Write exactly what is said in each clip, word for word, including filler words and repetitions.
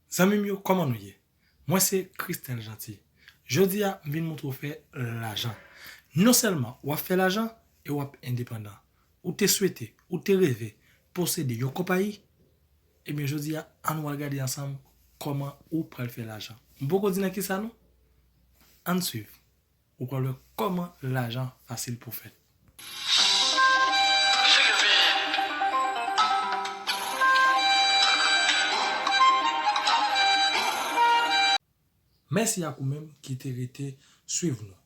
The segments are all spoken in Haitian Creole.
Zanmi m yo, kòman nou ye? Mwen se Christelle Jeanty. Jodi a, m vin montre w fè lajan. Non sèlman w ap fè lajan e w ap endepandan. Ou te swete, ou te reve posede yon konpayi? Ebyen, jodi a, ann nou al gade ansanm kòman ou pral fè lajan. M poko di nan kisa non. Ann swiv. Ou pral wè kòman lajan fasil pou fèt. Mèsi ak ou menm ki te rete swiv nou.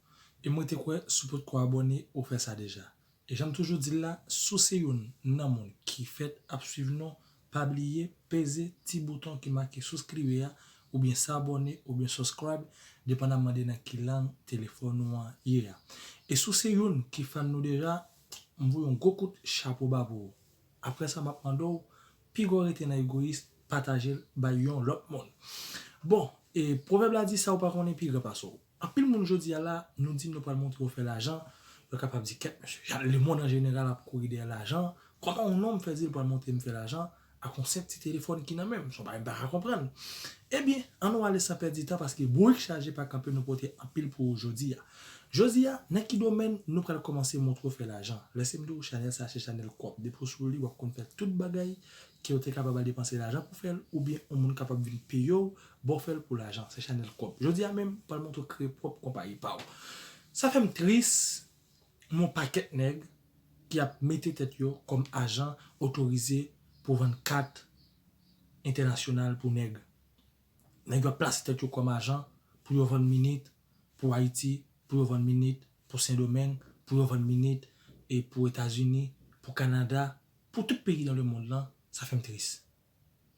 E mwen te kwè si w potko abòne, ou fè sa deja. E jan m toujou di l la, si w se youn nan moun ki fèt ap swiv nou, pa bliye peze ti bouton ki make souscribe a, oubyen s'abonner, oubyen subscribe, depandamman de nan ki lang telefòn ou an ye a. E si w se youn ki fan nou deja, m voye yon gwo kout chapo ba pou ou. Apre sa, m ap mande w, piga w rete nan egoyis, pataje l bay yon lòt moun. Bon, e pwovèb la di, sa w pa konnen pi gran pase w. Anpil moun jodi a la, nou di nou pral montre w fè lajan, yo kapab di, kèt mesye, lemonn an jeneral ap kouri dèyè lajan, kòman yon nonm fè di l pral montre m fè lajan ak yon senp ti telefòn ki nan men m? Se yon bagay m pa ka konprann. Ebyen, ann nou ale san pèdi tan, paske bourik chaje pa kanpe, nou pote anpil pou ou jodi a. Jodi a, nan ki domèn nou pral kòmanse montre w fè lajan? Lèse m di w, chanèl sa se chanèl kòb. Depi w sou li, w ap konn fè tout bagay ke w te kapab al depanse lajan pou fè l, oubyen yon moun kapab vin peye w, ba w fè l pou lajan. Se chanèl kòb. Jodi a menm, m pral montre w kreye pwòp konpayi pa w. Sa fè m tris, m wè yon pakèt nèg ki ap mete tèt yo kòm ajan otorize pou vann kat entènasyonal pou nèg. Nèg yo ap plase tèt yo kòm ajan pou yo vann minit pou Ayiti, pou yo vann minit pou Sendomeng, pou yo vann minit e pou Etazini, pou Kanada, pou tout peyi nan lemonn lan, sa fè m tris.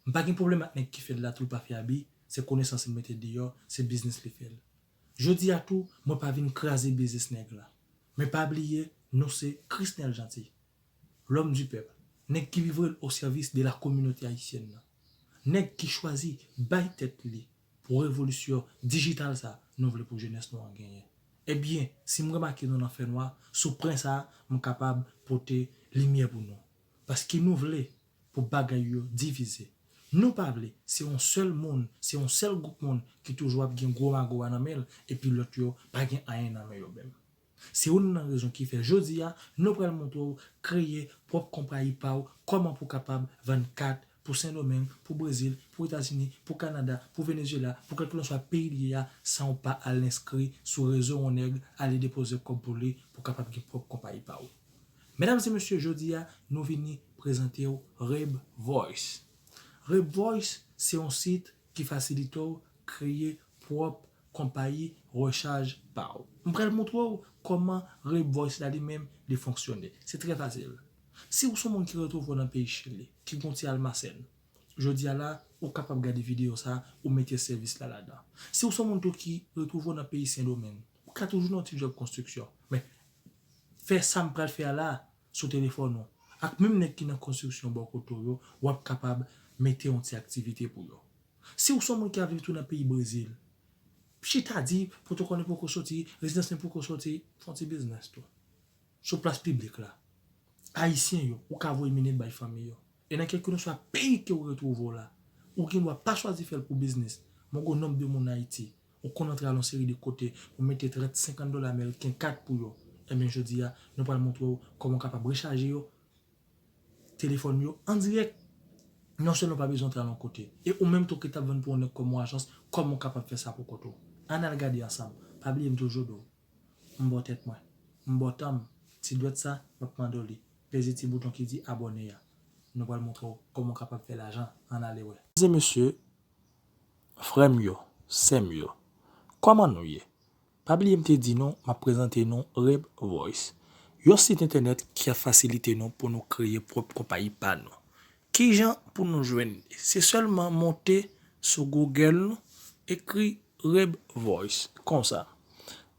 M pa gen pwoblèm ak nèg ki fè l la tou l pa fè abi, se konesans li mete deyò, se biznis li fè l. Jodi a tou, mwen pa vin kraze biznis nèg la. Men pa bliye, nou se Christelle Jeanty, l'homme du peuple, nèg ki livre l au service de la communauté haïtienne nan. Nèg ki chwazi bay tèt li pou revolisyon dijital sa nou vle pou jenès nou an genyen. Ebyen, si m remake nou nan fènwa, sou pwen sa, m kapab pote limyè pou nou. Paske nou vle pou bagay yo divize. Nou pa vle, se yon sèl moun, se yon sèl gwoup moun ki toujou ap gen gwo mago a nan men l, epi lòt yo pa gen anyen nan men yo menm. Se youn nan rezon ki fè jodi a, nou pral montre w kreye pwòp konpayi pa w, kòman pou w kapab vann kat pou Sendomeng, pou Brezil, pou Etazini, pou Kanada, pou Venezuela, pou kèlkelanswa peyi l ye a, san w pa al enskri sou rezo yon nèg, ale depoze kòb pou li, pou w kapab gen pwòp konpayi pa w. Medam e mesye, jodi a, nou vini prezante w Reb Voice. Reb Voice, se yon sit ki fasilite w kreye pwòp konpayi rechaj pa w. M pral montre w kòman Reb Voice la li menm li fonksyone. Se trè fasil. Si w se yon moun ki retwouve w nan peyi Chili, ki gon ti almasèn, jodi a la, ou kapab gade videyo sa, ou mete sèvis la ladan. Si w se yon moun tou ki retwouve w nan peyi Sendomeng, ou ka toujou nan yon ti djòb konstriksyon. Men, fè sa m pral fè a la sou telefòn ou. Ak menm nèg ki nan konstriksyon bò kote w yo, w ap kapab mete yon ti aktivite pou yo. Si w se yon moun ki ap viv tou nan peyi Brezil, chita di, pwotokòl li poko soti, rezidans li poko soti, fè yon ti biznis tou. Sou plas piblik la. Ayisyen yo, ou ka voye minit bay fanmi yo. E nan kèlkelanswa peyi ke w retwouve w la, ou gen dwa pa chwazi fè l pou biznis. Mwen gon nonb de moun Ayiti, ou konn antre al yon seri de kote, ou mete trant, senkant dola ameriken kat pou yo. Ebyen, jodi a, nou pral montre w kòman w kapab rechaje yo, telefòn yo, an dirèk. Non sèlman w pa bezwen antre al yon kote, e ou menm tou ki t ap vann pou yon nèg kòm yon ajans, kòman w kapab fè sa pou kont ou? Ann al gade ansanm. Pa bliye m toujou di w, m ba w tèt mwen, m ba w tan m, ti dwèt sa, m ap mande w li. Peze ti bouton ki di abòne a. Nou pral montre w kòman w kapab fè lajan. Ann ale wè. Medam e mesye, frè m yo, sè m yo, kòman nou ye? Pa bliye m te di nou, m ap prezante nou Reb Voice, yon sit entènèt ki ap fasilite nou pou nou kreye pwòp konpayi pa nou. Kijan pou nou jwenn li? Se sèlman monte sou Google nou, ekri Reb Voice konsa.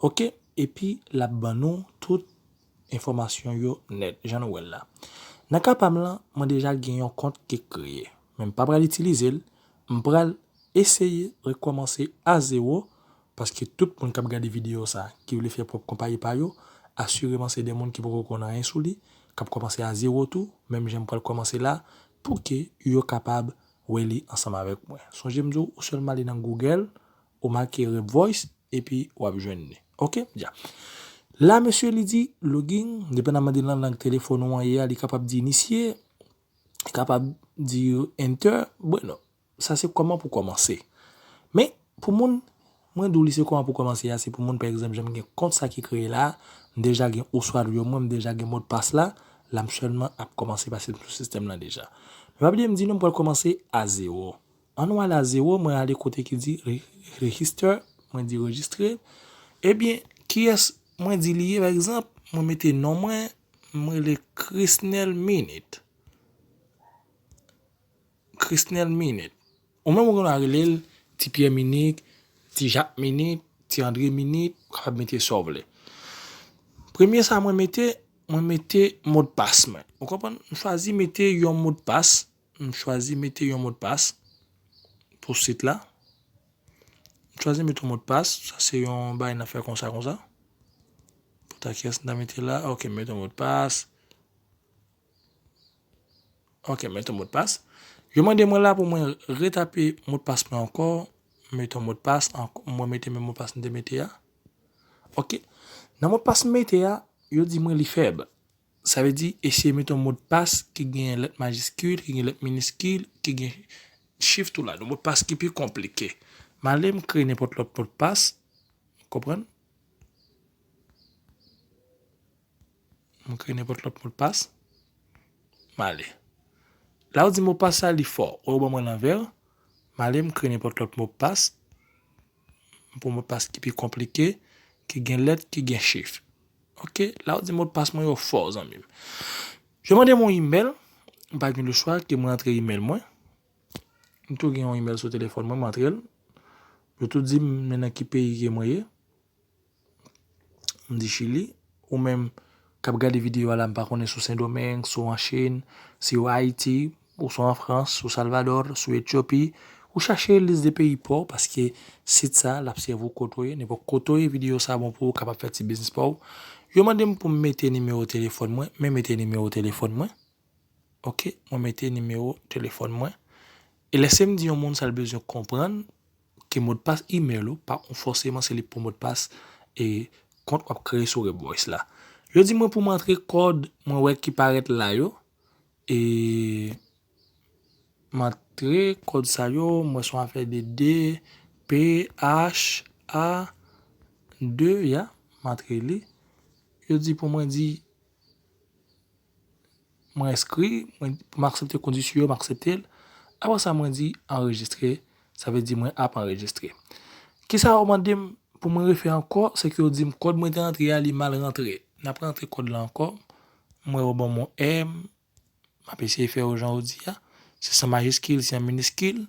Oke? Epi l ap ban nou tout enfòmasyon yo nèt, jan nou wè l la. Nan ka pa m lan, mwen deja gen yon kont ki kreye, men m pa pral itilize l. M pral eseye rekòmanse a zewo, paske tout moun k ap gade videyo sa ki vle fè pwòp konpayi pa yo, asireman se de moun ki poko konn anyen sou li, k ap kòmanse a zewo tou, menm jan m pral kòmanse la, pou ke yo kapab wè li ansanm avèk mwen. Sonje m di w, ou sèlman ale nan Google, ou make Revoice, epi w ap jwenn li. Oke, dja. La, mesye, li di login, depandamman de nan lang telefòn ou an ye a, li kapab di inisye, li kapab di enter. Bueno, sa se kòman pou kòmanse. Men, pou moun, mwen di w li se kòman pou kòmanse a, se pou moun, pa egzanp, jan m gen kont sa ki kreye la, m deja gen oswal yo mwen, m deja gen modpas la, la m sèlman ap kòmanse pase m sou sistèm lan deja. Men pa bliye m di nou m pral kòmanse a zewo. Ann nou ale a zewo, mwen ale kote ki di re- register, mwen di rejistre. Ebyen, kiyès mwen di li ye, pa egzanp, mwen mete non mwen, mwen rele Chrisnel Minute. Chrisnel Minute. Ou menm ou gen dwa rele l Ti Pyè Minik, Ti Jak Minit, Ti Andre Minit, ou kapab mete sa w vle. Premye sa mwen mete, mwen mete modpas mwen. Ou konprann? M chwazi mete yon modpas. M chwazi mete yon modpas pou sit la. M chwazi mete yon modpas. Sa se yon bagay n ap fè konsa, konsa. Pou ta kiyès m ta mete la. Ok, m mete yon modpas. Ok, m mete yon modpas. Yo mande mwen la pou mwen retape modpas mwen ankò. M mete yon modpas, ankò, mwen mete menm modpas m te mete a. Ok. Nan modpas m mete a, yo di mwen li fèb. Sa vle di, eseye mete yon modpas ki gen lèt majiskil, ki gen lèt miniskil, ki gen chif tou la. Yon modpas ki pi konplike. M ale m kreye nenpòt lòt modpas. Konprann? M kreye nenpòt lòt modpas. M ale. La ou di modpas sa li fò. Ou ban mwen l anvè. M ale m kreye nenpòt lòt modpas. M pran modpas ki pi konplike, ki gen lèt, ki gen chif. Ok, la ou di modpas mwen yo fò, zanmi m. Yo mande m yon imèl, m pa gen lechwa ke mwen antre imèl mwen. M tou gen yon imèl sou telefòn mwen, m antre l. Yo tou di m men nan ki peyi ke mwen ye. M di Chili. Ou menm k ap gade videyo a la, m pa konnen si w Sendomeng, si w an Chin, si w Ayiti, ou si w an Frans, si w Salvador, si w Etyopi, ou chache lis de peyi pa w, paske sit sa, l ap sèvi w kote w ye, nenpòt kote w ye, videyo sa bon pou ou kapab fè ti biznis pa w. Yo mande m pou m mete nimewo telefòn mwen, men mete nimewo telefòn mwen. Ok, mwen mete nimewo telefòn mwen. E lèse m di yon moun sa l bezwen konprann ke modpas imèl ou pa fòseman se li pou modpas e kont w ap kreye sou Revoice la. Yo di mwen pou m antre kòd mwen wè ki parèt la yo. E m antre kòd sa yo, m wè se yon afè de de P H A de, ya, m antre li. Yo di pou mwen di, mwen enskri, mwen, pou m aksepte kondisyon yo, m aksepte l. Apre sa, mwen di anrejistre, sa vle di mwen ap anrejistre. Kisa yo mande m pou mwen refè ankò, se ke yo di m kòd mwen te antre a, li mal rantre. N ap rantre kòd la ankò. Mwen yo ban m yon M, m ap eseye fè yo jan yo di a. Se san majiskil, se an miniskil.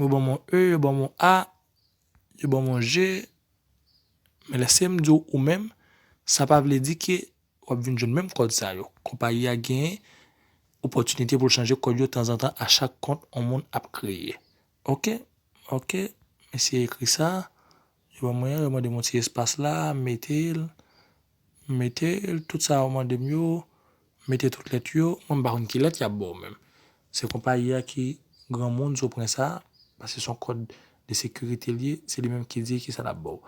Yo ban m yon E, yo ban m yon A, yo ban m yon G. Men lèse m di w ou menm, sa pa vle di ke w ap vin jwenn menm kòd sa yo. Konpayi a genyen opòtinite pou l chanje kòd yo tanzantan a chak kont yon moun ap kreye. Ok, ok, m eseye ekri sa. Yo ban mwen, yo mande m yon ti espas la, m mete l, m mete l, tout sa yo mande m yo, m mete tout lèt yo, mwen m pa konn ki lèt y ap ba w menm. Se konpayi a ki granmoun si w pran sa, paske se yon kòd de sekirite l ye, se li menm ki di kisa l ap ba w.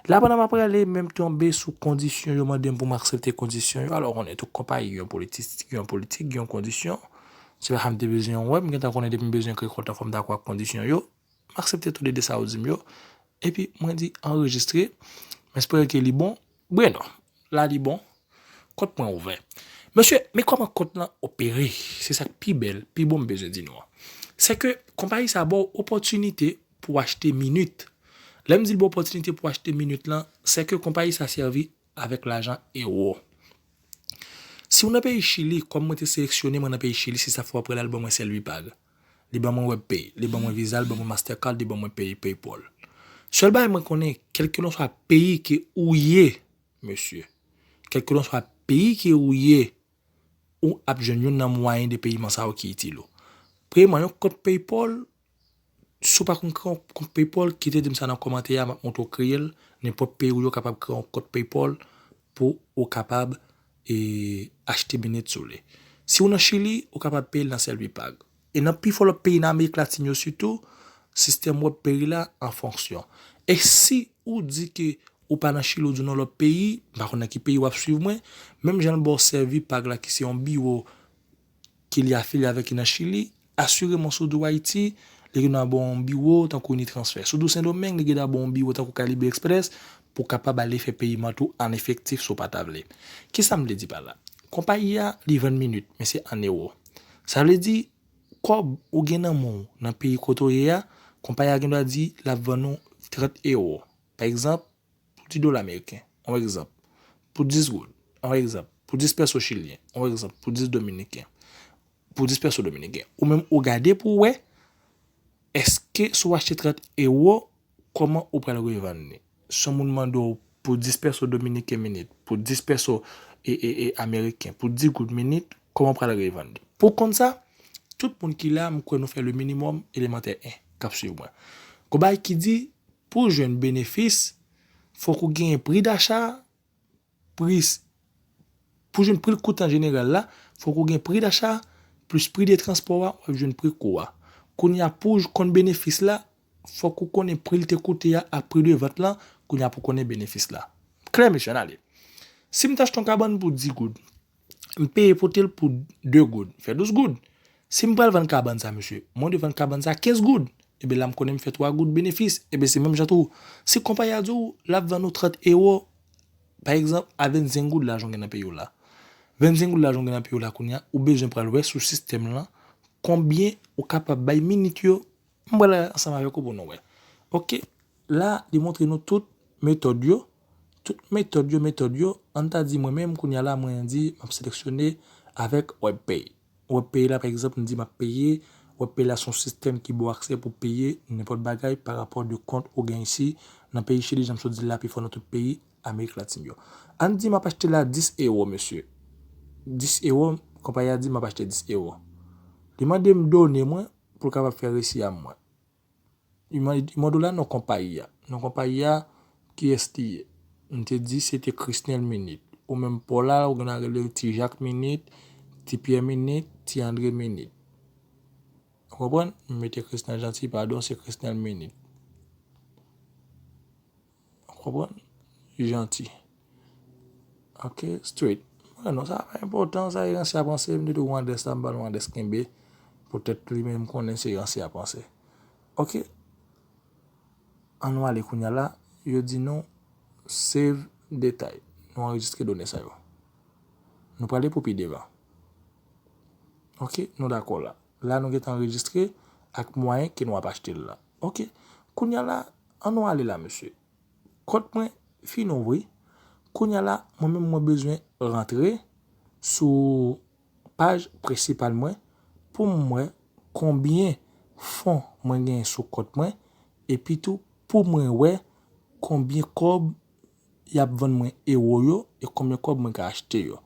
La pandan m ap prale, men m tonbe sou kondisyon, yo mande m pou m aksepte kondisyon yo. Alò, ou konnen tout konpayi gen yon politis, gen yon politik, gen yon kondisyon. Se pa sa m te bezwen wè, m gentan konnen depi m bezwen kreye kòd la fò m dakò ak kondisyon yo. M aksepte tou de de sa yo di m yo. Epi mwen di anrejistre. M espere ke li bon. Bueno, la li bon. Kont mwen ouvè. Mesye, men kòman kont lan opere? Se sa k pi bèl, pi bon m bezwen di nou an. Se ke konpayi sa ba w opòtinite pou w achte minit. Lè m di l ba w opòtinite pou w achte minit lan, se ke konpayi sa sèvi avèk lajan ewo. Si w nan peyi Chili, kòm mwen te seleksyone mwen nan peyi Chili, se sa fè w ap wè la l ban mwen Servipaga. Li ban mwen WebPay, li ban mwen Visa, li ban mwen Mastercard, li ban mwen Pay, PayPal. Sèl bagay mwen konnen, kèlkelanswa peyi ke ou ye, mesye, kèlkelanswa peyi ke ou ye, ou ap jwenn youn nan mwayen de peyiman sa yo ki itil ou. Premyèman, yon kont PayPal, si w pa konn kreye yon kont PayPal, kite di m sa nan kòmantè a, m ap montre w kreye l. Nenpòt peyi w ye, w kapab kreye yon kont PayPal pou ou kapab, e, achte minit si w vle. Si w nan Chili, ou kapab peye l nan Servipaga. E nan pifò lòt peyi nan Amerik Latin yo sitou, sistèm Webpay la an fonksyon. E si ou di ke ou pa nan Chili, ou di w nan lòt peyi, m pa konn nan ki peyi w ap swiv mwen, menm jan l ba w sèvi Pag la ki se yon biwo ke li afilye avèk ki nan Chili, asireman si w di w Ayiti, li gen dwa ba w yon biwo tankou Unitransfer. Si w di w Sendomeng, li gen dwa ba w yon biwo tankou Caribe Express pou w kapab ale fè peyiman tou an efektif si w pa ta vle. Kisa m vle di pa la? Konpayi a, li vann minit, men se an ewo. Sa vle di, kòb ou gen nan men w nan peyi kote w ye a, konpayi a gen dwa di l ap vann ou trant ewo. Pa egzanp, pou dis dola ameriken, yon egzanp, pou dis goud, yon egzanp, pou dis pèso chilyen, yon egzanp, pou dis dominiken, pou dis pèso dominiken. Ou menm ou gade pou w wè, èske si w achte trant ewo, kòman ou pral revann li? Si yon moun mande w pou dis pèso dominiken minit, pou dis pèso e, e, e, ameriken, pou dis goud minit, kòman w pral revann li? Pou w konn sa, tout moun ki la, m kwè nou fè le minimòm elemantè en k ap swiv mwen. Gon bagay ki di, pou w jwenn benefis, fòk ou genyen pri dacha, pri, pou jwenn pri l koute an jeneral la, fòk ou gen pri dacha, plis pri de transpò a, w ap jwenn pri kou a. Kounye a, pou w konn benefis la, fòk ou konnen pri l te koute a ak pri de vant lan, kounye a pou konnen benefis la. Klè, mesye, ann ale. Si m t achte yon kabann pou dis goud, m peye pote l pou de goud, fè douz goud. Si m pral vann kabann sa, mesye, mwen dwe vann kabann sa kenz goud. Ebyen la, m konnen m fè twa goud benefis. Ebyen se menm jan tou. Si konpayi a di w, l ap vann ou trant ewo, pa egzanp, a vennsenk goud lajan w gen nan peyi w la. Vennsenk goud lajan w gen nan peyi w la kounye a, ou bezwen pral wè sou sistèm lan, konbyen ou kapab bay minit yo. M pral ansanm avèk ou pou nou wè. Oke, la, li montre nou tout metòd yo. Tout metòd yo, metòd yo, ann ta di mwen menm, kounye a la, mwen di, m ap seleksyone avèk Webpay. Webpay la, pa egzanp, m di m ap peye, Webpay la se yon sistèm ki ba w aksè pou peye nenpòt bagay pa rapò de kont ou gen isi nan peyi Chili, jan m sot di l la, pifò nan tout peyi Amerik Latin yo. Ann di m ap achte l a dis ewo, mesye. Dis ewo, konpayi a di m ap achte dis ewo. Li mande m done mwen pou l kapab fè resi a mwen. Li mande, li mande w la non konpayi a. Non konpayi a, kiyès li ye? M te di se te Chrisnel Minute. Ou menm pa w la, ou gen dwa rele Ti Jak Minute, Ti Pyè Minute, Ti Andre Minute. Ou konprann? M mete Chrisnel Gentil, padon, se Chrisnel Minute. Ou konprann? Janti. Ok, straight. Mwen, non, sa pa enpòtan, sa e ranse a panse, m te di w Wandès la, m ba l Wandès kenbe. Poutèt li menm konnen se ranse a panse. Ok. An nou ale kounye a la, yo di nou save detay. Nou anrejistre done sa yo. Nou prale pou pi devan. Ok, nou dakò la. La nou gentan anrejistre ak mwayen ke nou ap achte l la. Ok. Kounye a la, an nou ale la, mesye. Kont mwen fin ouvri. Kounye a la, mwen menm mwen bezwen rantre sou paj prensipal mwen pou m wè konbyen fon mwen genyen sou kont mwen, epi tou pou mwen wè konbyen kòb y ap vann mwen ewo yo e konbyen kòb mwen ka achte yo.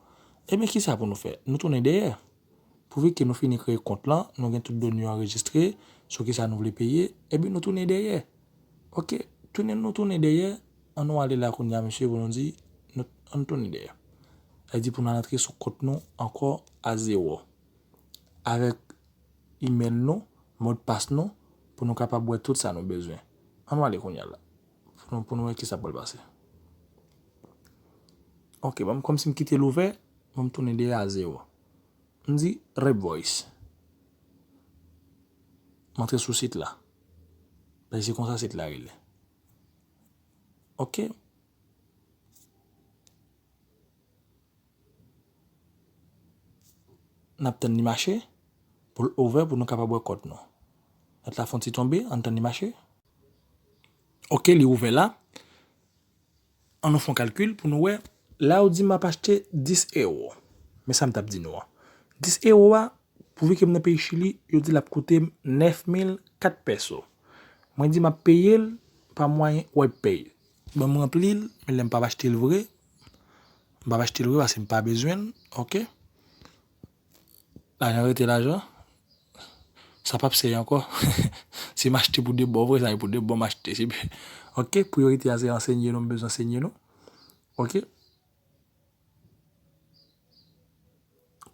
Ebyen, kisa pou nou fè? Nou tounen dèyè. Pouvi ke nou fini kreye kont lan, nou gen tout done yo anrejistre sou kisa nou vle peye, ebyen nou tounen dèyè. Ok, tounen nou tounen dèyè, an nou ale la kounye a, mesye, pou nou di, nou, an nou tounen dèyè. Sa vle di pou nou al antre sou kont nou ankò a zewo. Avèk imèl nou, modpas nou, pou nou kapab wè tout sa nou bezwen. An nou ale kounye a la. Pou nou, pou nou wè kisa pral pase. Ok, ban m kòmsi m kite l ouvè, ban m tounen dèyè a zewo. M di Rep Voice. M antre sou sit la. Paske se konsa sit la rele. Ok. N ap tann li mache pou l ouvè pou nou kapab wè kont nou. Nòt la fè yon ti tonbe, ann tann li mache. Ok, li ouvè la. An nou fè yon kalkil pou nou wè. La, yo di m ap achte dis ewo. Men sa m t ap di nou an. Dis ewo a, pouvi ke m nan peyi Chili, yo di l ap koute m nèf mil kat pèso. Mwen di m ap peye l pa mwayen Webpay. Ban m ranpli l, men lè m p ap achte l vre. M p ap achte l vre paske m pa bezwen l. Ok. Lajan rete lajan. Sa p ap sèvi ankò. Si m achte pou de bon vre, sa e pou de bon m achte. Si, ok, priyorite a se ansenye nou, m bezwen ansenye nou. Ok.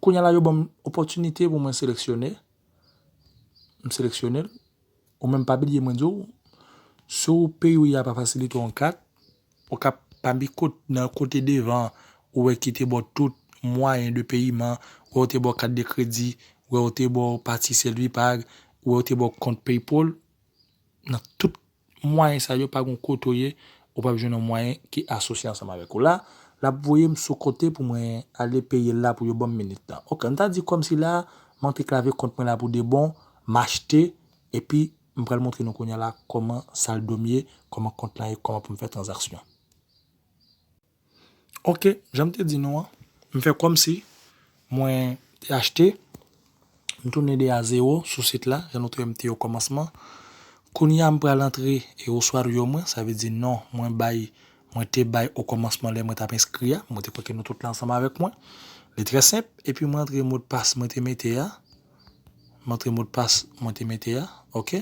Kounye a la, yo ban m opòtinite pou mwen seleksyone. m seleksyone l. Ou menm pa bliye mwen di w, si w peyi w ye a pa fasilite w yon kat, ou ka pami kot, nan kote devan, ou wè ki te ba w tout mwayen de peyiman, ou wè yo te ba w kat de kredi, ou wè yo te ba w pati Servipag, ou wè yo te ba w kont PayPal, nan tout mwayen sa yo, pa gen kote w ye, ou p ap jwenn yon mwayen ki asosye ansanm avèk ou. La, l ap voye m sou kote pou mwen ale peye l la pou yo ban m minit lan. Ok, n ta di kòmsi la, m antre klave kont mwen la pou de bon, m achte, epi m pral montre nou kounye a la kòman saldo m ye, kòman kont lan ye, kòman pou m fè tranzaksyon. Ok, jan m te di nou an, m fè kòmsi mwen te achte, m tounen de a zewo sou sit la, jan nou te wè m te ye okòmansman. Kounye a m pral antre e oswa yo mwen, sa vle di non, mwen bay, mwen te bay okòmansman lè mwen t ap enskri a, mwen te kwè ke nou tout la ansanm avèk mwen. Li trè senp, epi mwen antre modpas mwen te mete a, mwen antre modpas mwen te mete a, ok.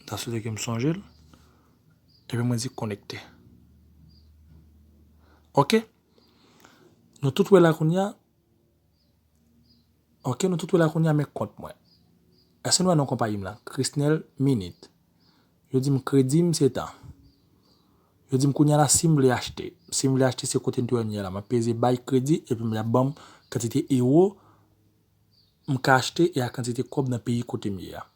M ta swete ke m sonje l. Epi mwen di konekte. Ok. Nou tout wè la kounye a. Ok, nou tout wè la kounye a, men kont mwen. Èske nou wè non konpayi m la? Chrisnel Minute. Yo di m kredi m se tan. Yo di m kounye a la si m vle achte. Si m vle achte se kote m te wè m ye la. M ap peze bay kredi epi m ap ban m kantite ewo m ka achte e a kantite kòb nan peyi kote m ye a.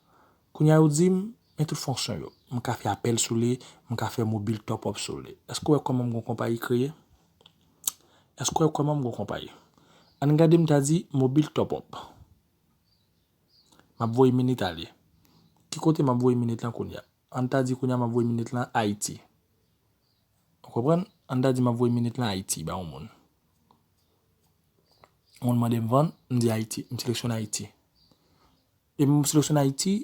Kounye a yo di m, men tout fonksyon yo. M ka fè apèl sou li, m ka fè mobil top up sou li. Èske w wè kòman m gon konpayi kreye? Èske w wè kòman m gon konpayi? Ann gade m ta di mobil top up. M ap voye minit ale. Ki kote m ap voye minit lan kounye a? Ann ta di kounye a m ap voye minit lan Ayiti. Ou konprann? Ann ta di m ap voye minit lan Ayiti ba yon moun. Yon moun mande m vann, m di Ayiti, m seleksyone Ayiti. Epi m seleksyone Ayiti,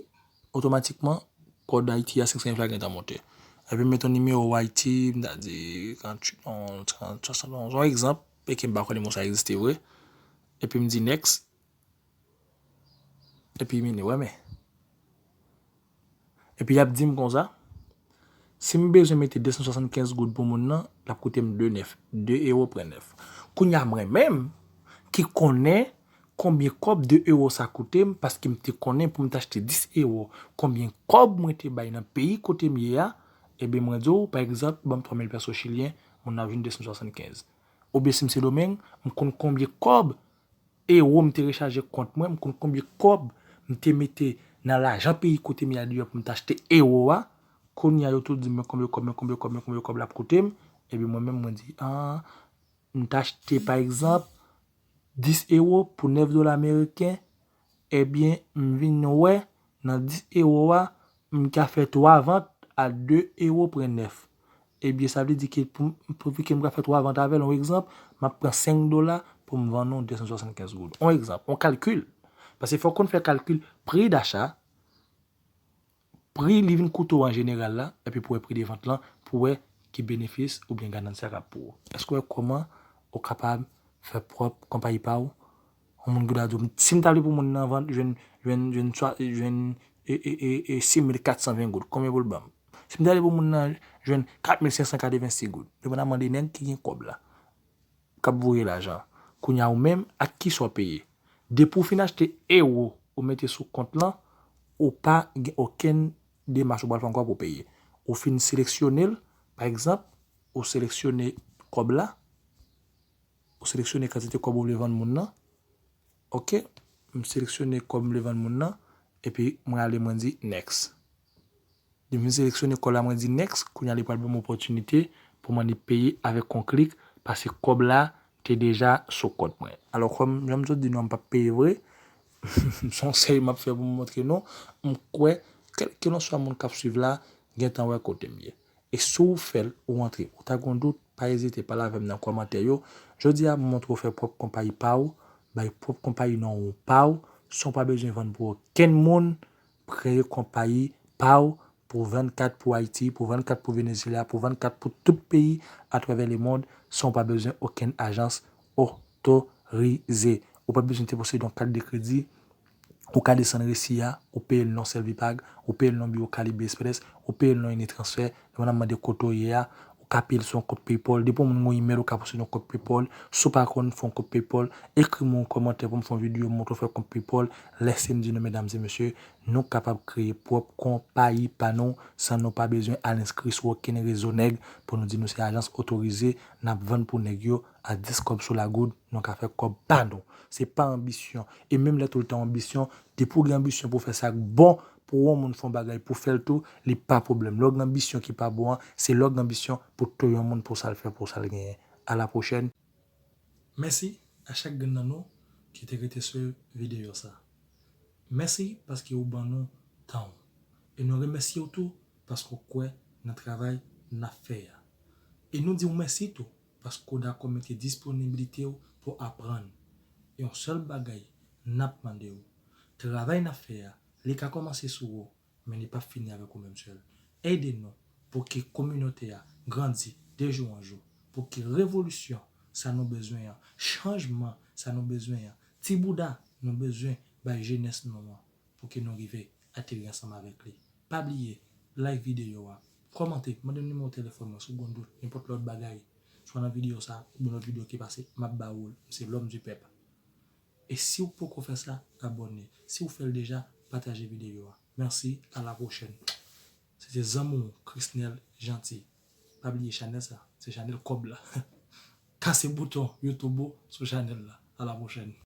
otomatikman, kòd Ayiti a senk san efla gentan monte. Epi m met yon nimewo Ayiti, m ta di tranntuit onz, trant, swasannonz, yon egzanp, e ke m pa kwè nimewo sa egziste vre. Epi m di next. Epi mini, wè men. Epi y ap di m konsa, si m bezwen mete de san swasannkenz goud pou moun nan, l ap koute m de nèf, de ewo pwen nèf. Kounye a mwen menm, ki konnen konbyen kòb de ewo sa koute m, paske m te konnen pou m t achte dis ewo, konbyen kòb mwen te bay nan peyi kote m ye a, ebyen mwen di w, pa egzanp, ban m twa mil pèso chilyen, moun nan ap jwenn de san swasannkenz. Oubyen si m Sendomeng, m konn konbyen kòb ewo m te rechaje kont mwen, m konn konbyen kòb m te mete nan lajan peyi kote m ye a deyò pou m t achte ewo a. Kounye a yo tou di m men konbyen kòb, men konbyen kòb, men konbyen kòb l ap koute m. Ebyen mwen menm mwen di, ah, m t achte pa egzanp dis ewo pou nèf dola ameriken, ebyen m vin wè nan dis ewo a, m ka fè twa vant a de ewo pwen nèf. Ebyen sa vle di ke pou, pou, vi ke m ka fè twa vant avè l, yon egzanp, m ap pran senk dola pou m vann ou de san swasannkenz goud. Yon egzanp, yon kalkil. Paske fòk ou konn fè kalkil pri dacha, pri li vin koute w an jeneral la, epi pou wè pri de vant lan, pou wè ki benefis oubyen ganans sa k ap pou ou. Èske w wè kòman ou kapab fè pwòp konpayi pa w? Yon moun ki ta di w, si m ta vle pou moun nan vann, jwenn, jwenn, jwenn, swa, jwenn e, e, e, e, sis mil kat san ven goud, konbyen pou l ban m? Si m ta vle pou moun nan jwenn kat mil senk san katrevensis goud, depandaman de nèg ki gen kòb la, k ap voye lajan. Kounye a ou menm, ak kisa w peye? Depi w fin achte ewo, ou mete sou kont lan, ou pa gen okenn demach ou pral fè ankò pou w peye. Ou fin seleksyone l, pa egzanp, ou seleksyone kòb la, ou seleksyone kantite kòb ou vle vann moun nan. Ok, m seleksyone kòb m vle vann moun nan, epi mwen ale mwen di next. Depi m seleksyone kòb la, mwen di next, kounye a li pral ban m opòtinite pou m annik peye avèk yon klik, paske kòb la te deja sou kont mwen. Alò, kòm jan m sot di nou an, m p ap peye vre, se yon sèy m ap fè pou m montre nou, m kwè, kèlkelanswa moun k ap swiv la, gentan wè kote m ye. E si w fè l, ou antre, ou ta gen yon dout, pa ezite, pale avè m nan kòmantè yo. Jodi a, m montre w fè pwòp konpayi pa w, bay pwòp konpayi non w pa w, san w pa bezwen vann pou okenn moun, kreye konpayi pa w pou vann kat pou Ayiti, pou vann kat pou Venezuela, pou vann kat pou tout peyi atravè lemond, san w pa bezwen okenn ajans otorize. Ou pa bezwen te posede yon kat de kredi, ou ka desann resi a, ou peye l non Servipag, ou peye l non biwo Caribe Express, ou peye l non Unitransfer, depandaman de kote w ye a, ou kape l sou yon kont PayPal. Depi yon moun gen yon email, ou ka poste yon kont PayPal. Si w pa konn fè yon kont PayPal, ekri m yon kòmantè pou m fè yon videyo, m montre w fè kont PayPal. Lèse m di nou, medam e mesye, nou kapab kreye pwòp konpayi pa nou san nou pa bezwen al enskri sou okenn rezo nèg pou nou di nou se ajans otorize, n ap vann pou nèg yo a dis kòb sou lagoud, nou ka fè kòb pa nou. Se pa anbisyon. E menm lè tou l ta anbisyon, depi w gen anbisyon pou fè sa k bon, pou yon moun fè yon bagay pou fè l tou, li pa pwoblèm. Lè w gen anbisyon ki pa bon an, se lè w gen anbisyon pou touye yon moun pou sa l fè, pou sa l genyen. A la pwochèn. Mèsi a chak grenn nan nou ki te rete sou videyo sa. Mèsi paske ou ban nou tan w. E nou remèsye w tou paske w kwè nan travay n ap fè a. E nou di w mèsi tou paske w dakò mete disponibilite w pou aprann. E yon sèl bagay n ap mande w, travay n ap fè a, li ka kòmanse sou ou, men li p ap fini avèk ou menm sèl. Ede nou pou ke kominote a grandi de jou an jou, pou ke revolisyon sa nou bezwen an, chanjman sa nou bezwen an, ti bouda nou bezwen bay jenès nou an, pou ke nou rive ateri ansanm avèk li. Pa bliye, like videyo a, kòmante, mande m nimewo telefòn mwen si w gen dout, nenpòt lòt bagay, swa nan videyo sa, oubyen lòt videyo ki pase, m ap ba ou l. M se L'Homme du Peuple. E si w poko fè sa, abòne. Si w fè l deja, pataje videyo a. Mèsi, a la pwochèn. Se te zanmi w, Chrisnel Jeanty. Pa bliye chanèl sa, se chanèl kòb la. Kase bouton YouTube ou sou chanèl la. A la pwochèn.